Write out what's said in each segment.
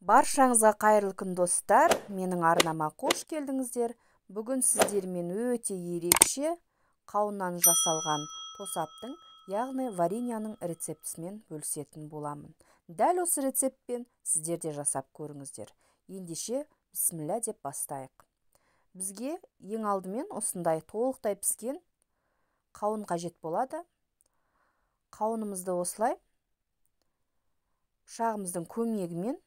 Баршаңызға қайырлы күн, достар! Менің арнама қош келдіңіздер. Бүгін сіздермен өте ерекше қауыннан жасалған тосаптың, яғни вареньяның рецептісімен бөлісетін боламын. Дәл осы рецептпен сіздер де жасап көріңіздер. Ендеше, бісміллә деп бастайық. Бізге ең алдымен осындай толықтай піскен қауын қажет болады. Қауынымызды осылай пышағымыздың көмегімен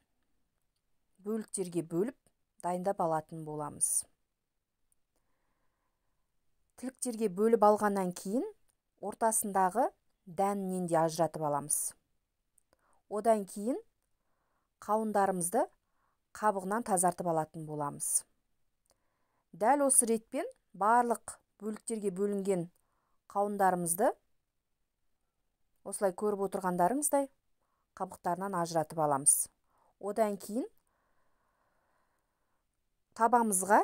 бөліктерге бөліп дайындап алатын боламыз. Тіліктерге бөліп алғаннан кейін ортасындағы дәнінен де ажыратып аламыз. Одан кейін қауындарымызды қабығынан тазартып алатын боламыз. Дәл осы ретпен барлық бөліктерге бөлінген қауындарымызды осылай көріп отырғандарыңыздай қабықтарынан ажыратып аламыз. Одан кейін табамызға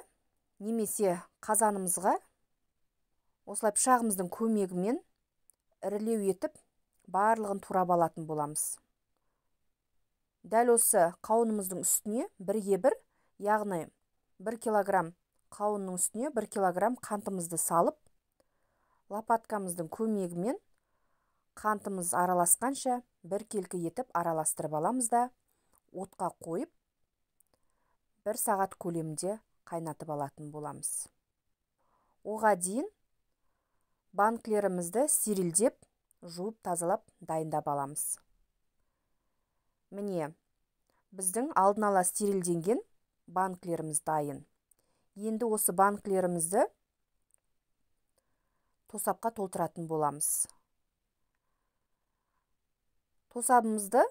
немесе қазанымызға осылай пышағымыздың көмегімен ірілеу етіп барлығын турап алатын боламыз. Дәл осы қауынымыздың үстіне бірге бір, яғни 1 килограмм қауынның үстіне 1 килограмм қантымызды салып, лопаткамыздың көмегімен қантымыз араласқанша біркелкі етіп араластырып аламыз да, отқа қойып 1 сағат көлемінде қайнатып алатын боламыз. Оға дейін банкілерімізді стерилдеп, жуып, тазалап, дайындап аламыз. Міне, біздің алдын ала стерилденген банкілеріміз дайын. Енді осы банкілерімізді тосапқа толтыратын боламыз. Тосабымызды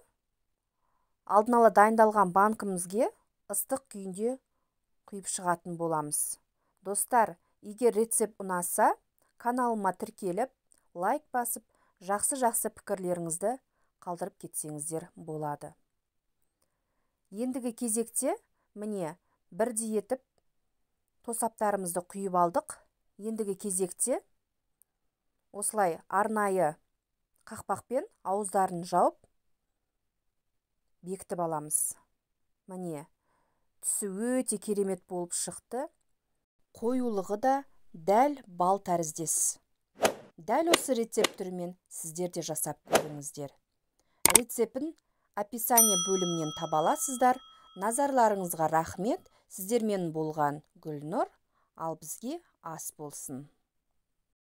алдын ала дайындалған банкімізге ыстық күйінде құйып шығатын боламыз. Достар, егер рецепт ұнаса, каналыма тіркеліп, лайк басып, жақсы-жақсы пікірлеріңізді қалдырып кетсеңіздер болады. Ендігі кезекте міне бірдей етіп тосаптарымызды құйып алдық. Ендігі кезекте осылай арнайы қақпақпен ауыздарын жауып бекітіп аламыз. Міне, түсі өте керемет болып шықты. Қоюлығы да дәл бал тәріздес. Дәл осы рецепт түрімен сіздер де жасап көріңіздер. Рецептін описание бөлімінен таба аласыздар. Назарларыңызға рахмет. Сіздермен болған Гүлнұр, ал бізге ас болсын.